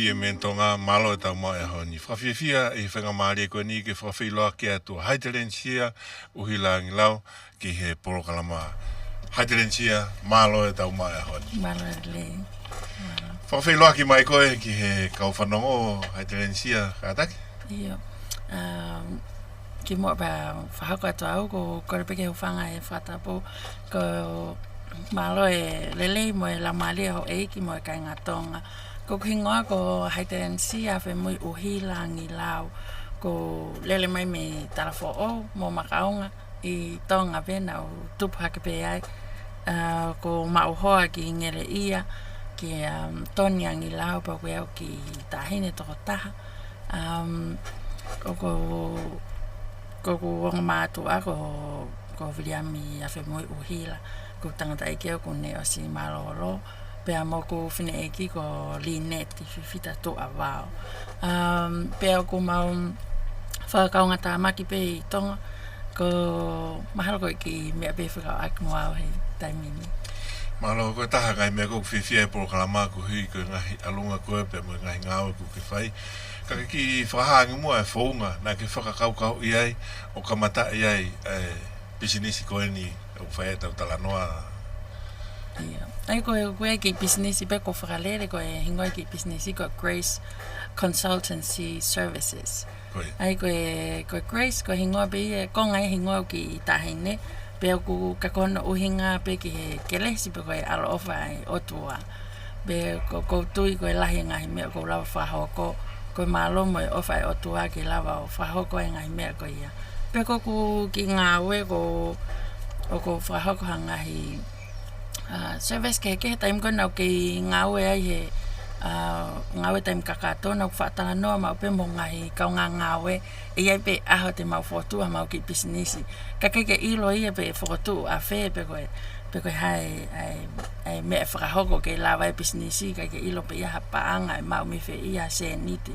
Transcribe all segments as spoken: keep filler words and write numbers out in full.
Ia mei Tonga, mālō e tau maʻu e ʻaho ni. Fakafiefia ʻi he faingamālie ko eni ke fakafeʻiloaki atu ʻa Haitelenisia ʻUhila Angilau ki he polokalama. Haitelenisia, mālō e tau maʻu e ʻaho ni. Mālō e lelei. Mālō. Fakafeʻiloaki mai koe ki he kau fanongo, Haitelenisia, kātaki? ʻIo. Um, kimuʻa pea fakahoko atu au, ko, ko e peke hufanga e fakatapu, ko mālō e lelei mo e laumālie houʻeiki mo e kāinga Tonga. Ko hoku hingoa ko Haitelenisia Afemui ʻUhila Angilau. ʻOku ou lele mai mei Talafoʻou mo Makaunga ʻi Tonga pē naʻá ku tupu hake pē ai. Uh, ʻoku ou maʻu hoa ki Ngeleʻia, kia, um, Toni Angilau pea ʻoku ʻi ai au kiʻi taʻahine toko taha. Um, ʻoku, ko hoku ongo mātuʻa ko, ko Viliami Afemui ʻUhila, ko e tangataʻeiki ʻoku ne ʻosi mālōlō, pea mo hoku fineʻeiki ko Lineti Fifita Tuʻavao. Um, pea ʻoku mau fakakaungātāmaki pē ʻi Tonga, ko mahalo ko e kiʻi meʻa pē fekauʻaki mo au he taimi ni. Mālō, ko e taha e ngaahi meʻa ʻoku ou fiefia he polokalama koeʻuhi ko e ngaahi ʻalunga ko ē pea mo e ngaahi ngāue ʻoku ke fai. Ka ke kiʻi fakahā ange muʻa e founga naʻá ke fakakaukauʻi ai ʻo kamataʻi ai e pisinisi ko eni ʻoku fai ai ʻetau talanoa. ʻIo. ʻA ia ko e, ko e kiʻi pisinisi pē ʻoku ou fakalele, ko e hingoa e kiʻi pisinisi ko Grace Consultancy Services. Ko ia. ʻA ia ko e, ko e Grace, ko e hingoa pē ia, ko e ngaahi hingoa ʻoku kiʻi taʻahine, pea ʻoku, ka ko hono ʻuhinga pē ki he kelesi pe ko e ʻaloʻofa ʻa e ʻOtua. Pea ʻoku, ʻoku ou tui ko e lahi e ngaahi meʻa ʻoku ou lava fakahoko, ko e mālō mo e ʻofa ʻa e ʻOtua ke lava ʻo fakahoko e ngaahi meʻa ko ia. Pea ko hoku kiʻi ngāue ʻoku, ʻoku ou fakahoko ha ngaahi, uh, service kehekehe taimi ko ē naʻá ku kei ngāue ai he, uh, ngāue taimi kakato, naʻá ku faʻa talanoa maʻu pē mo e ngaahi kaungā ngāue, ʻe ʻi ai pē ʻaho te mau fokotuʻu hamau kiʻi pisinisi. Ka ʻikai ke ʻilo ia pe ʻe fokotuʻu ʻafē pe ko e, pe ko e hā e, e, e meʻa ʻe fakahoko ke lava e pisinisi, ʻikai ke ʻilo pē ia ha paʻanga ʻe maʻu mei fē ia, ha sēniti.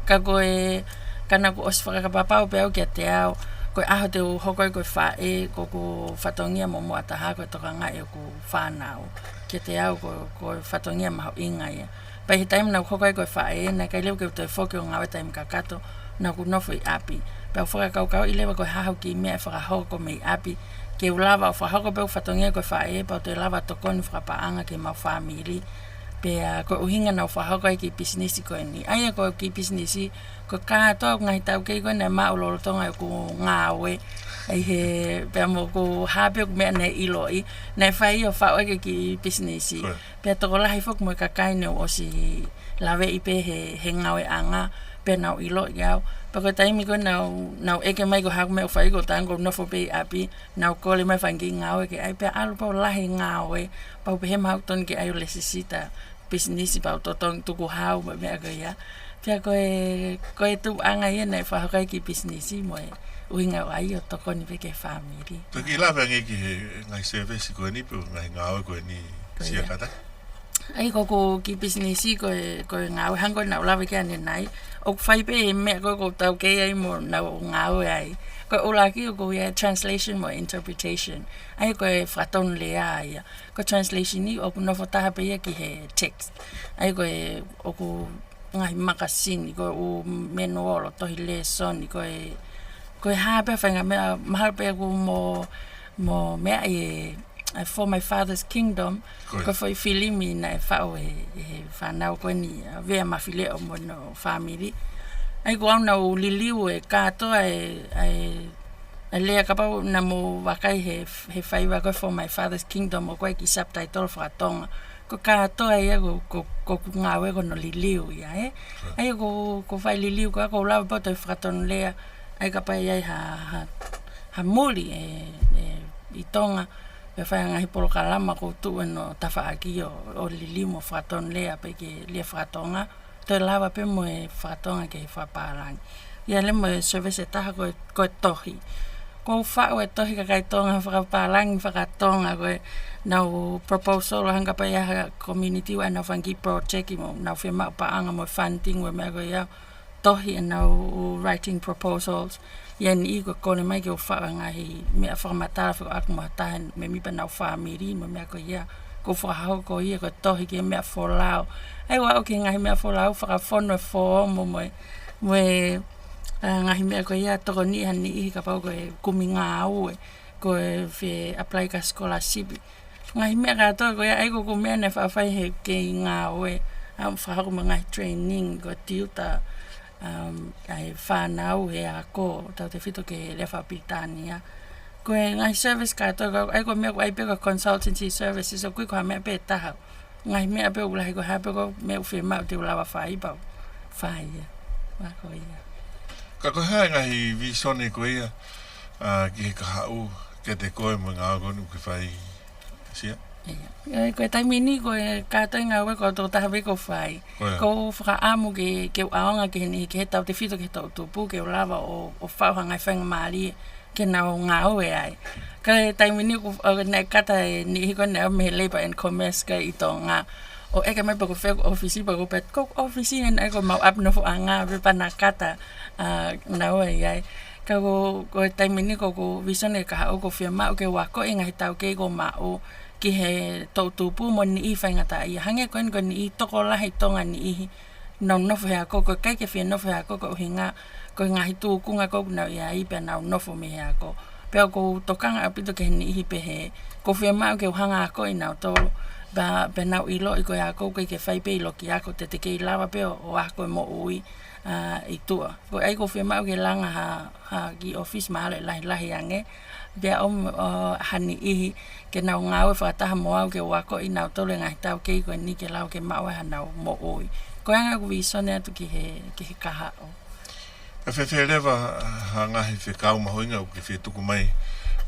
Ka ko e, ka naʻá ku ʻosi fakapapau pē au kiate au, ko e ʻaho te u hoko ai ko e faʻē, ko hoku fatongia muʻomuʻa taha ko e tokangaʻi hoku fānau. Kiate au ko, ko e fatongia mahuʻinga ia. Pea ʻi he taimi naʻá ku hoko ai ko e faʻē, naʻe ʻikai leva ke u toe foki ʻo ngāue taimi kakato, naʻá ku nofo ʻi ʻapi. Pea u fakakaukauʻi leva ko e hā hoku kiʻi meʻa ʻe fakahoko mei ʻapi, ke u lava ʻo fakahoko pē hoku fatongia ko e faʻē, pea u toe lava ʻo tokoni fakapaʻanga ki heʻemau fāmili. Pea ko e ʻuhinga naʻá ku fakahoko ai e kiʻi pisinisi ko eni. ʻA ia ko e kiʻi pisinisi, ko e kātoa e ngaahi taukei ko ē naʻe maʻu lolotonga ʻeku ngāue. ʻA ia he, pea mo e hā pē hoku meʻa naʻe ʻiloʻi, naʻe fai ʻo faʻu ai e kiʻi pisinisi. Ko ia. Pea tokolahi foki mo e kakai ne u ʻosi laveʻi pē he, he ngāueʻanga, pea nau ʻiloʻi au. Pea ko e taimi ko ē nau, nau ʻeke mai ko e hā hoku meʻa ʻoku fai, ko e taimi ʻoku ou nofo pē ʻi ʻapi, nau kole mai fanga kiʻi ngāue ke ʻai, pea ʻalu pē ʻo lahi e ngāue, pea u pehē mahalo ʻoku totonu ke ʻai ʻo lēsisita pisinisi pea u totongi tukuhau mo e meʻa ko ia. Pea ko e, ko e tuʻunga ia naʻe fakahoko ai e kiʻi pisinisi mo e ʻuhinga ʻoku ʻai ʻo tokoni pē ki he fāmili. Toki lave ange ki he ngaahi service ko eni pe ngaahi ngāue ko eni. Ko ia. Kātaki? ʻA ia ko hoku kiʻi pisinisi ko e, ko e ngāue hangē ko ē naʻá ku lave ki ai ʻanenai. ʻOku fai pē e meʻa ko ē ʻoku ou taukei ai mo naʻá ku ngāue ai. Ko e ʻuluaki ʻoku ʻi ai e translation mo e interpretation. ʻA ia ko e fakatonulea ia. Ko e translation ʻoku nofo taha pē ia ki he text. ʻA ia ko e ʻoku ngaahi makasini, ko e ʻū manual, tohi lēsoni, ko e, ko e hā pē faʻahinga meʻa, mahalo pē ʻoku mo, mo meʻa e, e For My Father's Kingdom, ko ia. Ko e foʻi filimi naʻe faʻu ʻe he, ʻe he fānau ko eni, ʻa Vea Mafileʻo mo hono fāmili. ʻA ia ko au naʻá ku liliu e kātoa e, e, e lea kapau naʻa mou vakai he, he faiva ko e For My Father's Kingdom ʻoku ʻi ai e kiʻi subtitle fakatonga. Ko e kātoa ia ko, ko, ko hoku ngāue ko hono liliu ia, ē? Sure. ʻA ia ko, ko e fai liliu ko ia ʻoku ou lava pē ʻo toe fakatonulea. ʻA ia kapau ʻe ʻi ai ha, ha, ha muli ʻe, ʻe, ʻi Tonga, pea fai ha ngaahi polokalama ʻoku ou tuʻu ʻi hono tafaʻaki ʻo, ʻo liliu mo fakatonulea pē ki he lea fakatonga. Toe lava pē mo e fakatonga ki he fakapālangi. ʻI ai leva mo e service ʻe taha ko e, ko e tohi. ʻOku ou faʻu e tohi kakai Tonga fakapālangi fakatonga ko e nau proposal hangē kapau ʻe ʻi ai ha community ʻoku ʻi ai ʻenau fanga kiʻi project mo ʻenau fiemaʻu paʻanga mo funding mo e meʻa ko ia, tohi ʻenau writing proposals. ʻI ai e niʻihi ʻoku kole mai ke u faʻu e ngaahi meʻa fakamatala fekauʻaki mo ha taha mei he meʻa pē ʻenau fāmili mo e meʻa ko ia. ʻoku fakahoko ia ko e tohi ki he meʻa folau. ʻA ia ʻoku ʻi ai e ngaahi meʻa folau, fakafonu e foomu mo e, mo e, ʻa, ngaahi meʻa ko ia, tokoniʻi ha niʻihi kapau ko e kumi ngāue, ko e fie apply ki ha scholarship. Ngaahi meʻa kātoa ko ia, ʻa ia ko e ʻū meʻa naʻe faʻa fai he kei ngāue, ʻa, fakahoko mo e ngaahi training, ko e tutor, um, ʻa e fānau he ako, tautefito ki he lea faka-Pilitānia. Ko e ngaahi service kātoa, ʻa ia ko e meʻa ʻoku ʻai pē ko e consultancy services, ʻoku ʻikai ko ha meʻa pē ʻe taha. Ngaahi meʻa pē ʻoku lahi, ko e hā pē ko e meʻa ʻoku fiemaʻu te u lava fai pea u fai ia. Pea ko ia. Ka ko e hā e ngaahi vīsone ko ia, ʻa, ki he kahaʻu, kiate koe mo e ngāue ko eni ʻoku ke fai, Sia? ʻIo. ʻE, ko e taimi ni ko e kātoa e ngāue ko e tokotaha pē ʻoku fai. Ko ia. ʻOku ou fakaʻamu ke, ke u ʻaonga ki he niʻihi, ki he tautefito ki he toʻutupu, ke u lava ʻo, ʻo faʻu ha ngaahi faingamālie ke nau ngāue ai. Ka ko e taimi ni ʻoku, ʻo, naʻe kata e niʻihi ko ē naʻe ō mei he Labour and Commerce ko ē ʻi Tonga, ʻo ʻeke mai pe ko fē hoku ʻōfisi, pea ʻoku ou pehē ko hoku ʻōfisi eni, ʻa ia ko ʻemau ʻapi nofo ʻanga, pea pā naʻa kata, ʻa, naua ai. Ka ko, ko e taimi ni ko, ko e vīsone e kahaʻu, ʻoku ou fiemaʻu ke u akoʻi e ngaahi taukei kuo u maʻu ki he toʻutupu mo e niʻihi faingataʻaʻia. Hangē ko eni ko e niʻihi tokolahi Tonga niʻihi naʻa nau nofo he ako, ʻoku ʻikai ke fie nofo he ako ko e ʻuhinga ko e ngaahi tūkunga ʻoku nau ʻi ai pea nau nofo mei he ako. Pea ʻoku ou tokanga ʻaupito ki he niʻihi pehē, ʻoku ou fiemaʻu ke u hanga ʻo akoʻi nautolu, pea, pea nau ʻiloʻi ko e ako ʻoku ʻikai ke fai pē ʻi loki ako, te te kei lava pē ʻo, ʻo ako e moʻui, ʻa, ʻi tuʻa. Ko ia ʻoku ou fiemaʻu ke langa ha, ha kiʻi ʻōfisi mahalo ʻe lahilahi ange, pea ʻomi, ʻo, ha niʻihi ke nau ngāue fakataha mo au ke u akoʻi nautolu e ngaahi taukei ko eni ke lava ke maʻu ai haʻanau moʻui. Ko e anga ʻeku vīsone atu ki he, ki he kahaʻu. Pea fēfē leva ha ngaahi fekau mahuʻinga ʻoku ke fie tuku mai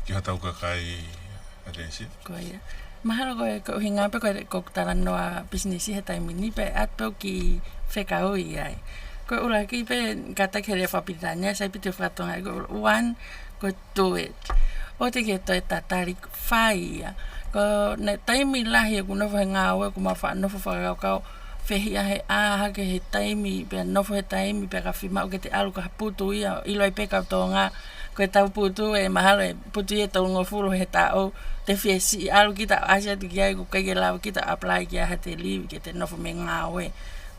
ki hotau kakai, Alesia? Ko ia. Mahalo ko e, ko e ʻuhinga pē ko e, ko ʻeku talanoa pisinisi he taimi ni pea ʻoatu pē ʻeku kiʻi fekau ʻi ai. Ko e ʻuluaki pē, kātaki he lea faka-Pilitānia, sai pē te u fakatonga, ko e one, ko e do it. ʻOua te ke toe tatali, fai ia. Ko e taimi lahi ʻoku ou nofo he ngāue, ʻoku mau faʻa nofo fakakaukau, fehiʻa he ʻā hake he taimi, pea nofo he taimi, pea ka fiemaʻu ke te ʻalu ki ha putu ia, ʻiloʻi pē kau Tonga, ko ʻetau putu ʻe mahalo ʻe putu ia ʻe tolungofulu he taʻu, te fie siʻi ʻalu kita ʻo ʻasi atu ki ai, ʻoku ʻikai ke lava kita ʻo apply ki ai haʻate leave, ke te nofo mei he ngāue.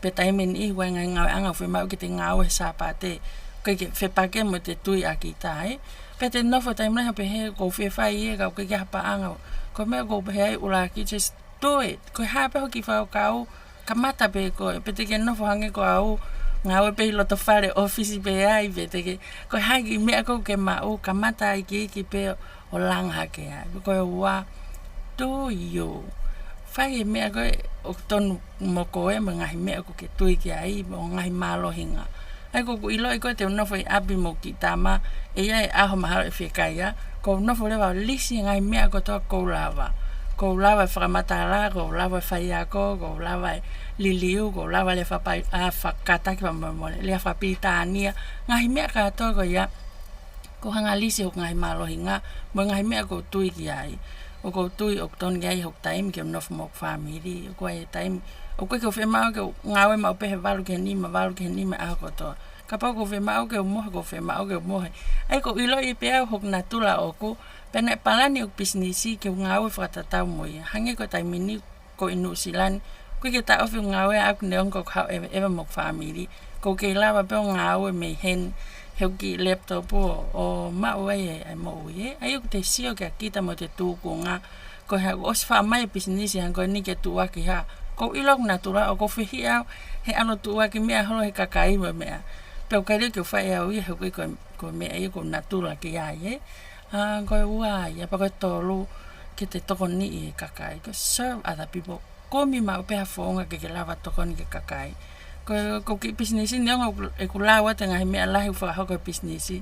Pea taimi ʻe niʻihi ʻoku ʻi ai e ngaahi ngāueʻanga ʻoku fiemaʻu ke te ngāue he Sāpate, ʻoku ʻikai ke fepaki mo ʻete tui ʻa kita, ē. Pea te nofo taimi lahi ʻo pehē ʻoku ou fie fai ia ka ʻoku ʻikai ke ʻi ai ha paʻanga. Ko e meʻa ʻoku ou pehē ai ʻuluaki, just do it. Ko e hā pē hoʻo kiʻi fakakaukau, kamata pē koe, pe te ke nofo hangē ko au, ngāue pē ʻi loto fale ʻōfisi pē ai, pe te ke, ko e hā e kiʻi meʻa ʻoku ke maʻu, kamata ai ikiiki pē ʻo langa hake ai. Ko e ua, do you. Fai e meʻa ko ē ʻoku tonu mo koe mo e ngaahi meʻa ʻoku ke tui ki ai, mo e ngaahi mālohinga. ʻA ia ʻoku ou ʻiloʻi ko ē te u nofo ʻi ʻapi mo e kiʻi tama, ʻe ʻi ai e ʻaho mahalo ʻe fiekaia, ʻoku ou nofo leva ʻo lisi e ngaahi meʻa kotoa ʻoku ou lava. ʻOku ou lava e fakamatala, ʻoku ou lava e faiako, ʻoku ou lava e liliu, ʻoku ou lava e lea faka-, ʻa, fakakātaki fakamolemole, lea faka-Pilitānia, ngaahi meʻa kātoa ko ia, ʻoku ou hanga ʻo lisi hoku ngaahi mālohinga, mo e ngaahi meʻa ʻoku ou tui ki ai. ʻOku ou tui ʻoku tonu ke ʻi ai hoku taimi ke u nofo mo hoku fāmili, ʻoku ʻi ai e taimi, ʻoku ʻikai ke u fiemaʻu ke u ngāue maʻu pē he valu ki he nima, valu ki he nima ʻaho kotoa. Kapau ʻoku ou fiemaʻu ke u mohe, ʻoku ou fiemaʻu ke u mohe. ʻA ia ʻoku ou ʻiloʻi pē au hoku natula ʻoʻoku, pea naʻe palani ʻeku pisinisi ke u ngāue fakatatau mo ia. Hangē ko e taimi ni ʻoku ou ʻi Nuʻusila ni, ʻoku ʻikai ke taʻofi ʻeku ngāue ʻaʻaku neongo ʻoku ou haʻu ʻeveʻeva mo hoku fāmili. ʻOku ou kei lava pē ʻo ngāue mei heni, he ʻoku ou kiʻi laptop ʻo, ʻo maʻu ai e, e moʻui, ē. ʻA ia ʻoku te sio kia kita mo ʻete tūkunga, ko e hā, ʻosi faʻa mai e pisinisi hangē ko eni ke tuʻuaki hā. ʻOku ou ʻilo hoku natula, ʻoku ou fehiʻa au he ʻalu ʻo tuʻuaki meʻa holo he kakai mo e meʻa. Pea ʻoku ʻikai ke u fai ʻe au ia, he ʻoku ʻikai ko e, ko e meʻa ia ʻoku ou natula ki ai, ē. ʻA, ko e ua ia, pea ko e tolu, ke te tokoniʻi e kakai. Ko e serve other people. Kumi maʻu pē ha founga ke ke lava tokoni ki he kakai. Ko, ko e kiʻi pisinisi ni, neongo ʻeku, ʻeku lau atu e ngaahi meʻa lahi ʻoku fakahoko he pisinisi,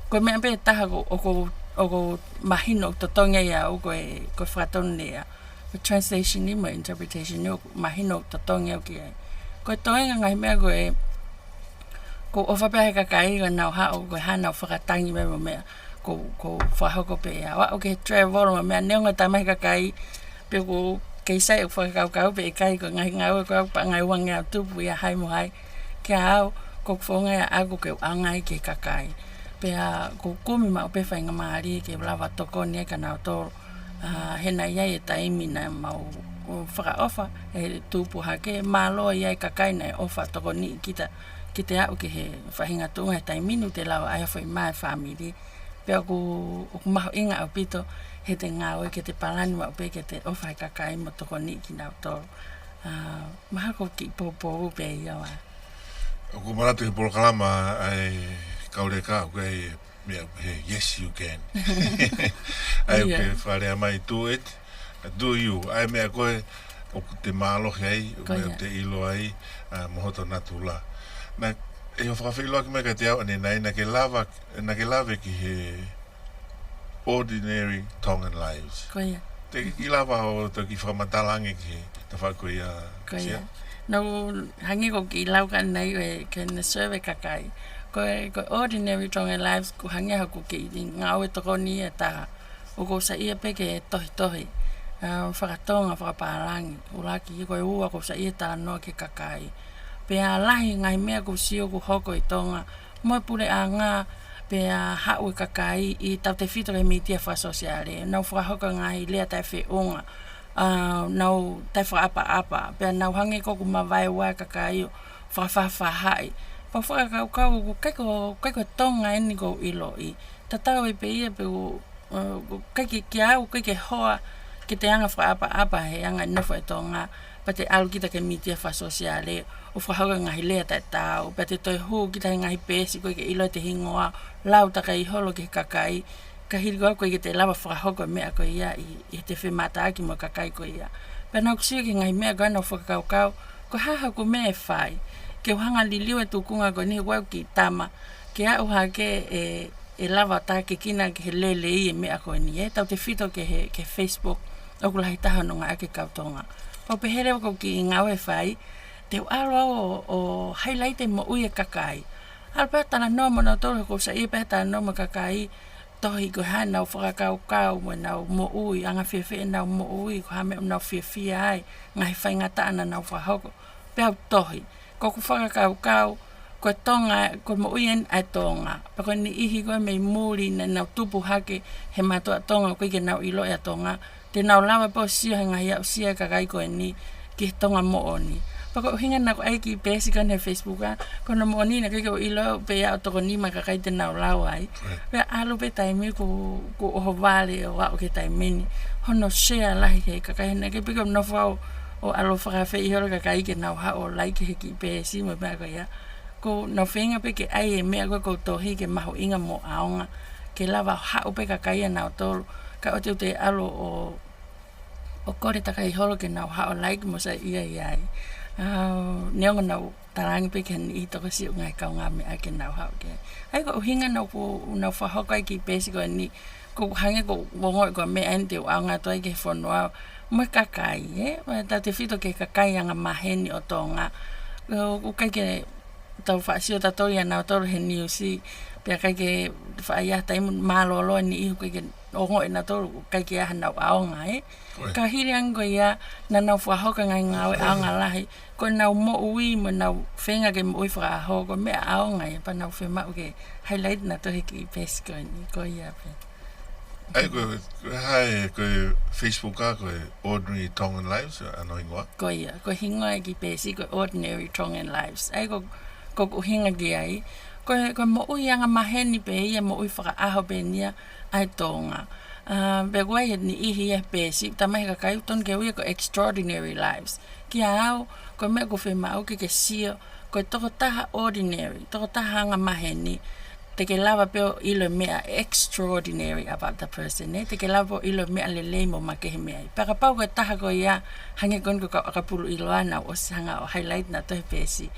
ko e meʻa pē ʻe taha ʻoku, ʻoku, ʻoku mahino ʻoku totongi ai au ko e, ko e fakatonulea. Ko e translation ni mo e interpretation ni ʻoku mahino ʻoku totongi au ki ai. Ko e toenga ngaahi meʻa ko ē, ʻoku ou ʻofa pē he kakai, ko ʻenau haʻu, ko e hā ʻenau fakatangi mai mo e meʻa. ʻOku, ʻoku ou fakahoko pē ia. ʻOku ou travel mo e meʻa, neongo e tama he kakai, pe ʻoku kei sai ʻeku fakakaukau pe ʻikai, ko e ngaahi ngāue ko ē ʻoku paʻanga ʻe uangeau tupu ia, hai mo hai. Kia au, ko hoku founga ia ʻaʻaku ke u ʻaonga ai ki he kakai. Pea ʻoku ou kumi maʻu pē faingamālie ke u lava tokoni ai kia nautolu. ʻA, he naʻe ʻi ai e taimi naʻa mau ʻo fakaʻofa, ʻe tupu hake, mālō ia ʻa e kakai naʻe ʻofa tokoniʻi kita, kita aʻu ki he faʻahinga tuʻunga he taimi ni ʻoku te lava ai ʻo foʻi mai fāmili. Pea ʻoku, ʻoku mahuʻinga ʻaupito, he te ngāue ke te palani maʻu pē ke te ʻofa he kakai mo tokoniʻi kinautolu. ʻA, mahalo ko e kiʻi poupou pē ia ʻa. ʻOku manatu he polokalama ʻa e kauleka, ʻoku ʻi ai e meʻa he yes you can. ʻA e Ia. Pe fale mai do it, do you. ʻA e meʻa ko ē ʻoku te mālohi ai, ʻoku Ko ia. Te ʻilo ai, ʻa, mo hoto natula. Naʻe, ʻi hoʻo fakafeʻiloaki mai kiate au ʻanenai, naʻa ke lava, naʻa ke lave ki he ordinary Tongan lives. Ko ia. Te ke lava ʻo toki fakamatala ange ki he tafaʻaki ko ia, Ko ia. Sia? Naʻa ku hangē ko e kiʻi lau ka ʻanenai ʻo e ke ne serve kakai. Ko e, ko e ordinary Tongan lives ʻoku hangē ha ko e kiʻi ngāue tokoni ʻe taha. ʻOku ou saiʻia pē ke tohitohi. ʻA, fakatonga, fakapālangi. ʻUluaki, ko e ua ʻoku ou saiʻia talanoa ki he kakai. Pea lahi ngaahi meʻa ʻoku ou sio ʻoku hoko ʻi Tonga. Mo e puleʻanga, pea haʻu e kakai ʻi tautefito ki he mītia fakasōsiale. Nau fakahoko ngaahi lea taʻefeʻunga. ʻA, nau taʻefakaʻapaʻapa. Pea nau hangē ko ē ʻoku mavaeua e kakai ʻo fakafaʻafaʻahi. Pea u fakakaukau ʻoku ʻikai ko, ʻikai ko Tonga eni ʻoku ou ʻiloʻi. Tatau ai pē ia pe ʻoku, ʻo, ʻoku ʻikai ke, kia au, ʻikai ke hoa, ke te anga fakaʻapaʻapa he anga e nofo ʻa Tonga, pea te ʻalu kita ki he mītia fakasōsiale, ʻo fakahoko ngaahi lea taʻetaau, pea te toe hū kita he ngaahi peesi ʻoku ʻikai ke ʻilo ʻete hingoa, lau takai holo ki he kakai, ka hili ko ē ʻoku ʻikai ke te lava fakahoko e meʻa ko ia ʻi, ʻi heʻete femātaaki mo e kakai ko ia. Pea naʻa ku sio ki he ngaahi meʻa ko ē naʻa ku fakakaukau, ko e hā haʻaku meʻa ʻe fai, ke u hanga liliu e tuʻunga ko eni he ʻoku ou kiʻi tama, ke aʻu hake ʻe, ʻe lava ʻo tākiekina ki he lelei e meʻa ko eni, ʻe tautefito ki he, ki he Facebook, ʻoku lahi taha hono ngāueʻaki ʻe he kau Tonga. Pea u pehē leva ko e kiʻi ngāue ʻe fai, te u ʻalu au ʻo, ʻo highlight e moʻui e kakai. ʻAlu pē ʻo talanoa mo nautolu, he ʻoku ou saiʻia pē he talanoa mo e kakai, tohi ko e hā ʻenau fakakaukau mo ʻenau moʻui, anga fēfē ʻenau moʻui, ko e hā e meʻa ʻoku nau fiefia ai, ngaahi faingataʻa naʻa nau fakahoko. Pea u tohi, ko ʻeku fakakaukau, ko e Tonga, ko e moʻui eni ʻa e Tonga. Pea ko e niʻihi ko ē mei muli naʻa nau tupu hake he mātuʻa Tonga, ʻoku ʻikai ke nau ʻiloʻi ʻa Tonga. Te nau lava pē ʻo sio he ngaahi aʻusia e kakai ko eni ki he Tonga moʻoni. Pea ko e ʻuhinga naʻa ku ʻai e kiʻi peesi ko eni he Facebook ʻa, ko hono moʻoni naʻe ʻikai ke u ʻilo pē ia ʻoku tokoni mai e kakai te nau lau ai. Right. Pea ʻalu pē taimi ʻoku, ʻoku ʻohovale ʻo aʻu ki he taimi ni. Hono share lahi he kakai naʻe ʻikai pē ke u nofo au ʻo ʻalu ʻo fakaafeʻi holo e kakai ke nau haʻu ʻo like he kiʻi peesi mo e meʻa ko ia. ʻOku nau feinga pē ke ʻai e meʻa ko ē ʻoku ou tohi ke mahuʻinga mo ʻaonga. Ke lava ʻo haʻu pē kakai ʻanautolu. Ka ʻoua te u toe ʻalu ʻo, ʻo kole takai holo ke nau haʻu ʻo like mo saiʻia ai. ʻA, neongo naʻa ku talaange pē ki he niʻihi tokosiʻi ʻo e ngaahi kaungāmeʻa ke nau haʻu ki ai. ʻA ia ko e ʻuhinga naʻa ku, naʻa ku fakahoko ai e kiʻi peesi ko eni. ʻOku hangē ʻoku ou ongoʻi ko e meʻa eni te u ʻaonga atu ai ki he fonua mo e kakai, ē? Mo e tautefito ki he kakai angamaheni ʻo Tonga. ʻOku ʻikai ke tau faʻa sio tautolu ʻia nautolu he niusi, pea ʻikai ke faʻa ʻi ai ha taimi mālōlō e niʻihi ʻoku ʻikai ke ongoʻi ʻe nautolu, ʻikai ke ʻi ai haʻanau ʻaonga, ē? ʻOi. Ka hili ange ko ia, naʻa nau fakahoko e ngaahi ngāue ʻaonga lahi, ko ʻenau moʻui mo ʻenau feinga ke moʻui fakaʻaho, ko e meʻa ʻaonga ia, pea naʻa ku fiemaʻu ke highlight ʻanautolu he kiʻi peesi ko eni, ko ia pē. ʻA ia ko, ko e hā e, ko e Facebook ʻa, ko e Ordinary Tongan Lives, ʻa hono hingoa? Ko ia, ko e hingoa e kiʻi peesi ko e Ordinary Tongan Lives. ʻA ia ko, ko ʻeku ʻuhinga ki ai. Ko e, ko e moʻui angamaheni pē ia, moʻui fakaʻaho pē eni ia ʻa e Tonga. ʻA, pea ʻoku ʻi ai e niʻihi he peesi, talamai ʻe he kakai ʻoku totonu ke ui ia ko e extraordinary lives. Kia au, ko e meʻa ʻoku ou fiemaʻu ke ke sio, ko e tokotaha ordinary, tokotaha angamaheni, te ke lava pē ʻo ʻilo e meʻa extraordinary about the person, ē? Te ke lava pē ʻo ʻilo e meʻa lelei mo makehe mei ai. Pea kapau ko e taha ko ia, hangē ko eni ko e kau ʻakapulu ʻiloa naʻa ku ʻosi hanga ʻo highlight ʻanautolu he peesi.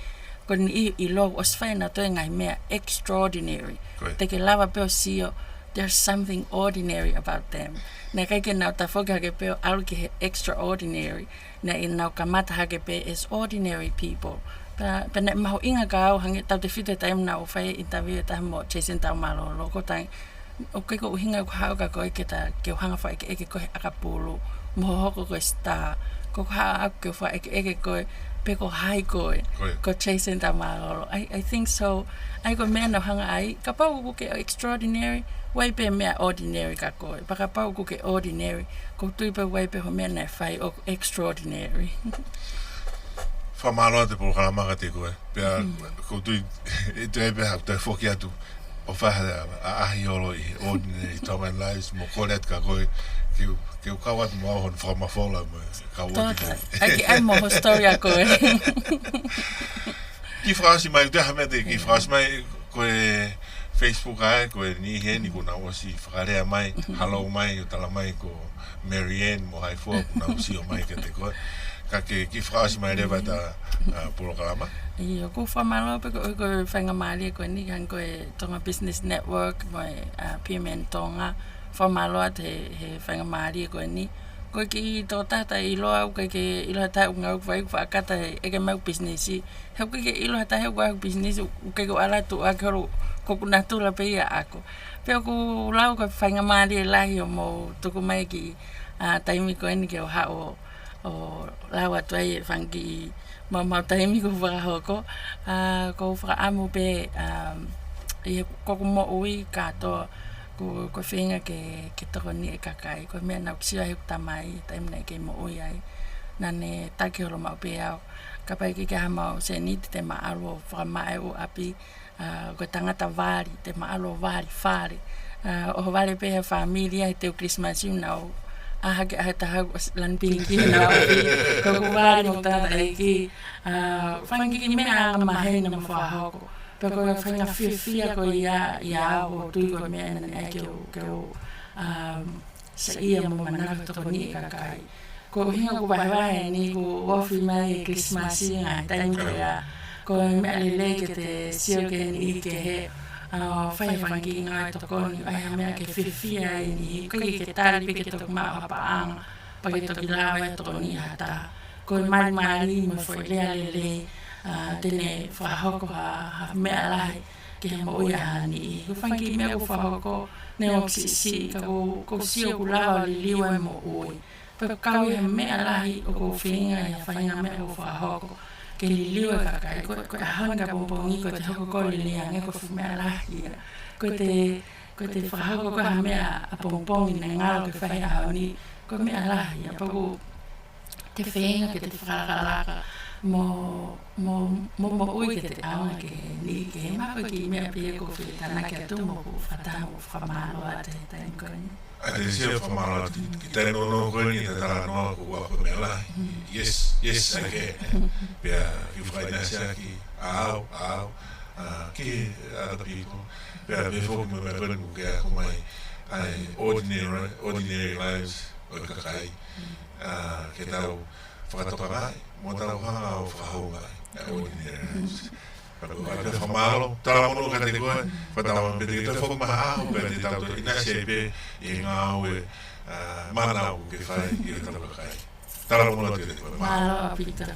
Ko e niʻihi ʻiloa ʻoku ʻosi fai ʻe nautolu e ngaahi meʻa extraordinary. Ko ia. Te ke lava pē ʻo sio, there's something ordinary about them. Naʻe ʻikai ke nau tafoki hake pē ʻo ʻalu ki he extraordinary. Naʻa nau kamata hake pē as ordinary people. Pea, pea naʻe mahuʻinga kia au hangē tautefito he taimi naʻa ku fai e interview ʻe taha mo Jason Taumalolo, ko e taimi, ʻoku ʻikai ko e ʻuhinga ʻeku haʻu kia koe ke ta, ke u hanga ʻo fakaʻekeʻeke koe he ʻakapulu, mo hohoko ko e star. Ko ʻeku haʻu ke u fakaʻekeʻeke koe, pe ko hai koe, ko Jason Tamalolo. I, I think so. ʻA ia ko e meʻa naʻa ku hanga ai, kapau ʻoku ke extraordinary, ʻoku ʻi ai pē meʻa ordinary kia koe. Pea kapau ʻoku ke ordinary, ʻoku ou tui pē ʻoku ʻi ai pē ha meʻa naʻe fai ʻoku extraordinary. Fakamālō atu e polokalama kiate koe. Pea ʻoku ou tui, ʻe toe pē ha toe foki atu ʻo fai ha ʻaʻahi holo ʻi he Ordinary Tom and Lives mo kole atu kia koe ke u, ke u kau atu mo au hono fakamafola mo e kau ʻoku. Tō, ʻai ke ʻai mo ho story ʻa koe. Kiʻi fakaʻosi mai, ʻoku ʻi ai ha meʻa te kiʻi fakaʻosi mai, ko e Facebook ʻa e, ko e niʻihi eni kuo nau ʻosi fakalea mai, halo mai, ʻo tala mai ko Mary Ann mo hai fua kuo nau sio mai kiate koe. Ka ke kiʻi fakaʻosi mai leva ʻeta, ʻa, polokalama. ʻIo, ʻoku ou fakamālō pē ko, ko e faingamālie ko eni, hangē ko e Tonga Business Network, mo e, ʻa, P M N Tonga, fakamālō atu he, he faingamālie ko eni. Ko e kiʻi tokotaha taʻeʻiloa, ʻoku ʻikai ke ʻilo ha taha ʻoku ngāue ʻoku fai ʻoku fakakata he, ʻeke mai ʻoku pisinisi. He ʻoku ʻikai ke ʻilo ha taha he ʻoku ʻaku pisinisi, ʻoku ʻikai ke u ʻalu atu ʻo ʻeke holo, ko ʻeku natula pē ia ʻaʻaku. Pea ʻoku ou lau ko e faingamālie lahi ʻo mou tuku mai e kiʻi, ʻa, taimi ko eni ke u haʻu ʻo ʻo lau atu ai e fanga kiʻi maumau taimi kuo fakahoko. ʻA, ʻoku ou fakaʻamu pē, ʻa, ʻi he, ko ʻeku moʻui kātoa, ʻoku, ʻoku ou feinga ke, ke tokoniʻi e kakai. Ko e meʻa naʻa ku sio ai heʻeku tamai, taimi naʻe kei moʻui ai. Naʻa ne taki holo maʻu pē au. Kapau ʻe ʻikai ke ʻi ai haʻamau sēniti te ma ʻalu ʻo fakamaʻa ʻeku ʻapi, ʻa, ko e tangata vali, te ma ʻalu ʻo vali fale. ʻA, ʻo vale pē he fāmili ʻa e teu Kilisimasi ʻo nau ʻā hake ʻaho ʻe taha ʻo s-, lanu piniki ʻi heʻenau ʻapi. Ko ʻeku vali mo ʻeku tangataʻeiki. ʻA, fanga kiʻi meʻa angamaheni naʻa ma fakahoko. Pea ko e faʻahinga fiefia ko ia, ʻiate au ʻoku ou tui ko e meʻa naʻe ʻai ke u, ke u, ʻa, saiʻia mo manako tokoniʻi e kakai. Ko e ʻuhinga ʻoku vahevahe ni ʻoku ofi mai e Kilisimasi ngaahi taimi ko ia. Ko e meʻa lelei ke te sio ki he niʻihi kehe, ʻa, fai ha fanga kiʻi ngāue tokoni, ʻai ha meʻa ke fiefia ai e niʻihi, ʻikai ke tali pē ke toki maʻu ha paʻanga, pea ke toki lava ʻo tokoniʻi ha taha. Ko e malimali mo e foʻi lea lelei, ʻa, te ne fakahoko ha, ha meʻa lahi ki he moʻui ʻa ha niʻihi. Ko e fanga kiʻi meʻa ʻoku ou fakahoko, neongo ʻoku siʻisiʻi, ka ʻoku ou, ʻoku ou sio ʻoku lava ʻo liliu e moʻui. Pea ʻoku kau ʻi ha meʻa lahi ʻoku ou feinga ʻi ha faʻahinga meʻa ʻoku ou fakahoko ke liliu e kakai. Ko, ko e ʻaho ni ki he pongipongi ko ʻete hoko ko e lelei ange ko e fuʻu meʻa lahi ia. Ko ʻete, ko ʻete fakahoko ko ha meʻa ʻapongipongi naʻe ngalo ke fai he ʻaho ni, ko e meʻa lahi ia. Pea ʻoku te feinga ke te fakalakalaka mo, mo, mo moʻui ke te ʻaonga ki he niʻihi kehe. Pea ko e kiʻi meʻa pē ia ʻoku ou fie tānaki atu mo ʻoku ou fakataha mo fakamālō atu he taimi ko eni. ʻA ia te sio fakamālō atu ki he taimi nounou ko eni, ʻeta talanoa ko ʻeku ʻaho ko e meʻa lahi. Yes, yes, I can. Pea ke fakaʻinasiʻaki ʻa au, ʻa au, ʻa, ki he other people. Pea pehē foki mo e meʻa ko eni ʻoku ke ako mai, ʻa e ordinary, ordinary lives ʻo e kakai. ʻA, ke tau fakatokangaʻi, mo tau hanga ʻo fakahoungaʻi ʻa e ordinary lives. Pea ko e fakamālō, talamonū kiate koe, fakatauange pē te ke toe foki mai ha ʻaho, pea te tau toe ʻinasi ai pē ʻi he ngāue, ʻa, mana ʻoku ke fai ʻi hotau kakai. Talamonū kiate koe. Mālō. Mālō ʻaupito.